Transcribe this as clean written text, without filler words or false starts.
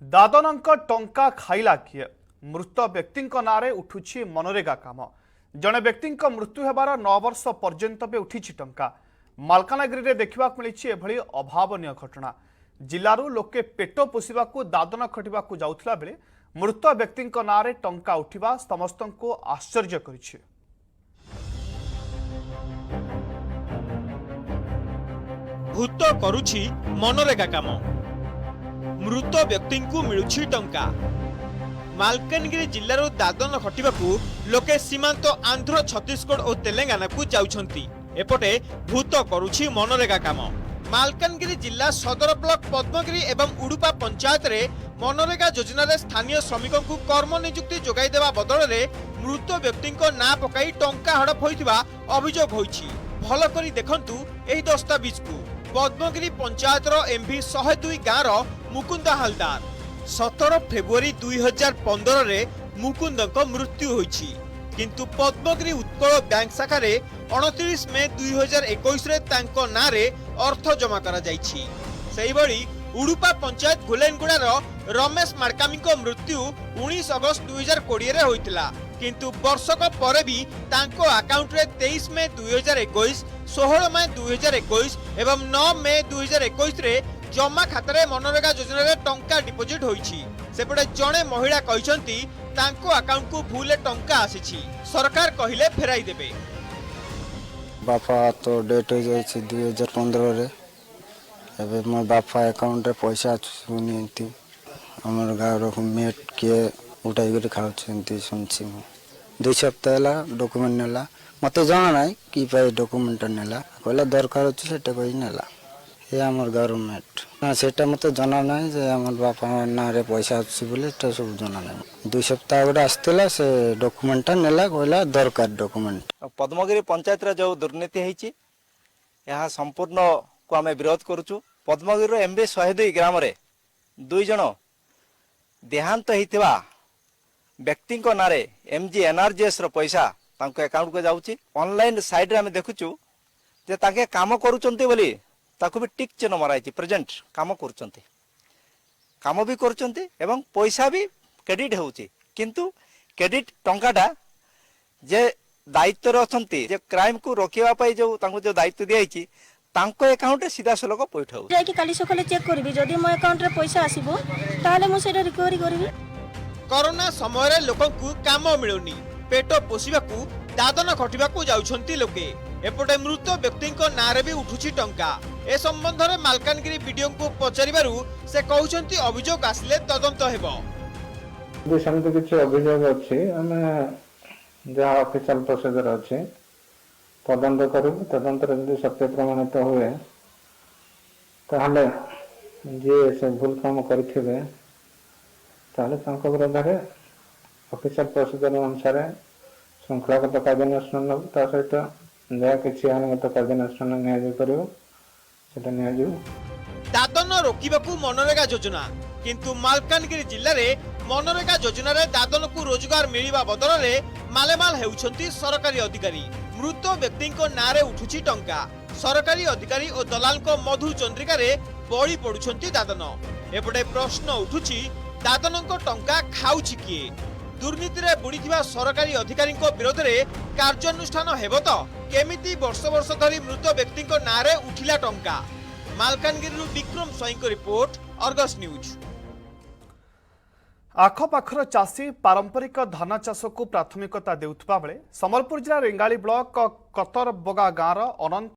ଦାଦନଙ୍କ ଟଙ୍କା ଖାଇଲା କିଏ? ମୃତ ବ୍ୟକ୍ତିଙ୍କ ନାଁରେ ଉଠୁଛି ମନରେଗା କାମ। ଜଣେ ବ୍ୟକ୍ତିଙ୍କ ମୃତ୍ୟୁ ହେବାର 9 ବର୍ଷ ପର୍ଯ୍ୟନ୍ତ ବି ଉଠିଛି ଟଙ୍କା। ମାଲକାନଗିରିରେ ଦେଖିବାକୁ ମିଳିଛି ଏଭଳି ଅଭାବନୀୟ ଘଟଣା। ଜିଲ୍ଲାରୁ ଲୋକେ ପେଟ ପୋଷିବାକୁ ଦାଦନ ଖଟିବାକୁ ଯାଉଥିଲା ବେଳେ ମୃତ ବ୍ୟକ୍ତିଙ୍କ ନାଁରେ ଟଙ୍କା ଉଠିବା ସମସ୍ତଙ୍କୁ ଆଶ୍ଚର୍ଯ୍ୟ କରିଛି। ଭୂତ କରୁଛି ମନରେଗା କାମ, ମୃତ ବ୍ୟକ୍ତିଙ୍କୁ ମିଳୁଛି ଟଙ୍କା। ମାଲକାନଗିରି ଜିଲ୍ଲାରୁ ଦାଦନ ଖଟିବାକୁ ଲୋକେ ସୀମାନ୍ତ ଆନ୍ଧ୍ର, ଛତିଶଗଡ଼ ଓ ତେଲେଙ୍ଗାନାକୁ ଯାଉଛନ୍ତି। ଏପଟେ ଭୂତ କରୁଛି ମନରେଗା କାମ। ମାଲକାନଗିରି ଜିଲ୍ଲା ସଦର ବ୍ଲକ ପଦ୍ମଗିରି ଏବଂ ଉଡୁପା ପଞ୍ଚାୟତରେ ମନରେଗା ଯୋଜନାରେ ସ୍ଥାନୀୟ ଶ୍ରମିକଙ୍କୁ କର୍ମନିଯୁକ୍ତି ଯୋଗାଇ ଦେବା ବଦଳରେ ମୃତ ବ୍ୟକ୍ତିଙ୍କ ନାଁ ପକାଇ ଟଙ୍କା ହଡପ ହୋଇଥିବା ଅଭିଯୋଗ ହୋଇଛି। ଭଲ କରି ଦେଖନ୍ତୁ ଏହି ଦସ୍ତାବିଜକୁ। ପଦ୍ମଗିରି ପଞ୍ଚାୟତର ଏମ୍ଭି 102 ଗାଁର ମୁକୁନ୍ଦ ହାଲଦାର। 17 ଫେବୃଆରୀ 2015ରେ ମୁକୁନ୍ଦଙ୍କ ମୃତ୍ୟୁ ହୋଇଛି। କିନ୍ତୁ ପଦ୍ମଗିରି ଉତ୍କଳ ବ୍ୟାଙ୍କ ଶାଖାରେ 29 ମେ 2021ରେ ତାଙ୍କ ନାଁରେ ଅର୍ଥ ଜମା କରାଯାଇଛି। ସେହିଭଳି ଉଡୁପା ପଞ୍ଚାୟତ ଘୁଲେନଗୁଡ଼ାର ରମେଶ ମାଡକାମୀଙ୍କ ମୃତ୍ୟୁ 19 ଅଗଷ୍ଟ 2020ରେ ହୋଇଥିଲା। କିନ୍ତୁ ବର୍ଷକ ପରେ ବି ତାଙ୍କ ଆକାଉଣ୍ଟରେ 23 ମେ 2021, 16 ମେ 2021 ଏବଂ 9 ମେ 2021ରେ ଜମା ଖାତାରେ ମନରେଗା ଯୋଜନାରେ ଟଙ୍କା ଡିପୋଜିଟ୍ ହୋଇଛି। ସେପଟେ ଜଣେ ମହିଳା କହିଛନ୍ତି, ତାଙ୍କ ଆକାଉଣ୍ଟକୁ ଭୁଲରେ ଟଙ୍କା ଆସିଛି, ସରକାର କହିଲେ ଫେରାଇ ଦେବେ। ବାପା ତ ଡେଥ୍ ହୋଇଯାଇଛି 2015ରେ। ଏବେ ମୋ ବାପା ଆକାଉଣ୍ଟରେ ପଇସା ଆସୁନି। ଏମିତି ଆମର ଗାଁର ମେଟ୍ କିଏ ଉଠାଇକରି ଖାଉଛି, ଏମିତି ଶୁଣିଛି ମୁଁ। 2 ସପ୍ତାହ ହେଲା ଡକୁମେଣ୍ଟ ନେଲା। ମୋତେ ଜଣା ନାହିଁ କି ପାଇଁ ଡକୁମେଣ୍ଟଟା ନେଲା। କହିଲା ଦରକାର ଅଛି, ସେଇଟା କହି ନେଲା। ଏ ଆମର ଗାଁର ମେଟ୍ ନା, ସେଇଟା ମୋତେ ଜଣା ନାହିଁ ଯେ ଆମର ବାପା ନାଁରେ ପଇସା ଆସୁଛି ବୋଲି। ଏଟା ସବୁ ଜଣା ନାହିଁ। 2 ସପ୍ତାହ ଆଗରୁ ଆସିଥିଲା, ସେ ଡକୁମେଣ୍ଟଟା ନେଲା, କହିଲା ଦରକାର ଡକୁମେଣ୍ଟ। ପଦ୍ମଗିରି ପଞ୍ଚାୟତରେ ଯେଉଁ ଦୁର୍ନୀତି ହେଇଛି, ଏହା ସମ୍ପୂର୍ଣ୍ଣକୁ ଆମେ ବିରୋଧ କରୁଛୁ। ପଦ୍ମଗିରିର ଏମ୍ ବି 102 ଗ୍ରାମରେ ଦୁଇ ଜଣ ଦେହାନ୍ତ ହେଇଥିବା ବ୍ୟକ୍ତିଙ୍କ ନାଁରେ ଏମ୍ ଜି ଏନ୍ଆର୍ଜିଏସ୍ର ପଇସା ତାଙ୍କ ଆକାଉଣ୍ଟକୁ ଯାଉଛି। ଅନଲାଇନ୍ ସାଇଟ୍ରେ ଆମେ ଦେଖୁଛୁ ଯେ ତାଙ୍କେ କାମ କରୁଛନ୍ତି ବୋଲି ତାକୁ ବି ଟିକ୍ ଚିହ୍ନ ମରାହେଇଛି। ପ୍ରେଜେଣ୍ଟ କାମ କରୁଛନ୍ତି, କାମ ବି କରୁଛନ୍ତି ଏବଂ ପଇସା ବି କ୍ରେଡିଟ୍ ହେଉଛି। କିନ୍ତୁ କ୍ରେଡିଟ୍ ଟଙ୍କାଟା ଯେ ଦାୟିତ୍ୱରେ ଅଛନ୍ତି, ଯେ କ୍ରାଇମକୁ ରୋକିବା ପାଇଁ ଯୋଉ ତାଙ୍କୁ ଯୋଉ ଦାୟିତ୍ୱ ଦିଆଯାଇଛି, ତାଙ୍କ ଆକାଉଣ୍ଟରେ ସିଧାସଳଖ ପଇଠ ହେଉଛି। ଯାଇକି କାଲି ସକାଳେ ଚେକ୍ କରିବି। ଯଦି ମୋ ଆକାଉଣ୍ଟରେ ପଇସା ଆସିବ, ତାହେଲେ ମୁଁ ସେଇଟା ରିକଭରି କରିବି। କରୋନା ସମୟରେ ଲୋକଙ୍କୁ କାମ ମିଳୁନି। ପେଟ ପୋଷିବାକୁ ଦାଦନ ଖଟିବାକୁ ଯାଉଛନ୍ତି ଲୋକେ। ଏପଟେ ମୃତ ବ୍ୟକ୍ତିଙ୍କ ନାଁରେ ବି ଉଠୁଛି ଟଙ୍କା। ଏ ସମ୍ବନ୍ଧରେ ମାଲକାନଗିରି ବିଡିଓଙ୍କୁ ପଚାରିବାରୁ ସେ କହୁଛନ୍ତି, ଅଭିଯୋଗ ଆସିଲେ ତଦନ୍ତ ହେବ। ଯଦି ସେମିତି କିଛି ଅଭିଯୋଗ ଅଛି, ଆମେ ଯାହା ଅଫିସିଆଲ ପ୍ରୋସିଜର ଅଛି ତଦନ୍ତ କରିବୁ। ତଦନ୍ତରେ ଯଦି ସତ୍ୟ ପ୍ରମାଣିତ ହୁଏ, ତାହେଲେ ଯିଏ ସେ ଭୁଲ କାମ କରିଥିବେ, ତାହେଲେ ତାଙ୍କ ବିରୋଧରେ ଅଫିସିଆଲ ପ୍ରୋସିଜର ଅନୁସାରେ ଶୃଙ୍ଖଳାଗତ କାର୍ଯ୍ୟାନୁଷ୍ଠାନ ହେବ। ତା ସହିତ ଯାହା କିଛି ଆଇନଗତ କାର୍ଯ୍ୟାନୁଷ୍ଠାନ ନିଆଯାଇପାରିବ, ସେଟା ନିଆଯିବ। ଦାଦନ ରୋକିବାକୁ ମନରେଗା ଯୋଜନା। କିନ୍ତୁ ମାଲକାନଗିରି ଜିଲ୍ଲାରେ ମନରେଗା ଯୋଜନାରେ ଦାଦନକୁ ରୋଜଗାର ମିଳିବା ବଦଳରେ ମାଲେମାଲ ହେଉଛନ୍ତି ସରକାରୀ ଅଧିକାରୀ। ମୃତ ବ୍ୟକ୍ତିଙ୍କ ନାଁରେ ଉଠୁଛି ଟଙ୍କା। ସରକାରୀ ଅଧିକାରୀ ଓ ଦଲାଲଙ୍କ ମଧୁ ଚନ୍ଦ୍ରିକାରେ ବଳି ପଡୁଛନ୍ତି ଦାଦନ। ଏପଟେ ପ୍ରଶ୍ନ ଉଠୁଛି, ଦାଦନଙ୍କ ଟଙ୍କା ଖାଉଛି କିଏ? ଦୁର୍ନୀତିରେ ବୁଡ଼ିଥିବା ସରକାରୀ ଅଧିକାରୀଙ୍କ ବିରୋଧରେ କାର୍ଯ୍ୟାନୁଷ୍ଠାନ ହେବ ତ? କେମିତି ବର୍ଷ ବର୍ଷ ଧରି ମୃତ ବ୍ୟକ୍ତିଙ୍କ ନାଁରେ ଉଠିଲା ଟଙ୍କା? ମାଲକାନଗିରିରୁ ବିକ୍ରମ ସ୍ୱାଇଁଙ୍କ ରିପୋର୍ଟ, ଅର୍ଗସ୍ ନ୍ୟୁଜ୍। ଆଖପାଖର ଚାଷୀ ପାରମ୍ପରିକ ଧାନ ଚାଷକୁ ପ୍ରାଥମିକତା ଦେଉଥିବା ବେଳେ ସମ୍ବଲପୁର ଜିଲ୍ଲା ରେଙ୍ଗାଳି ବ୍ଲକ କତରବଗା ଗାଁର ଅନନ୍ତ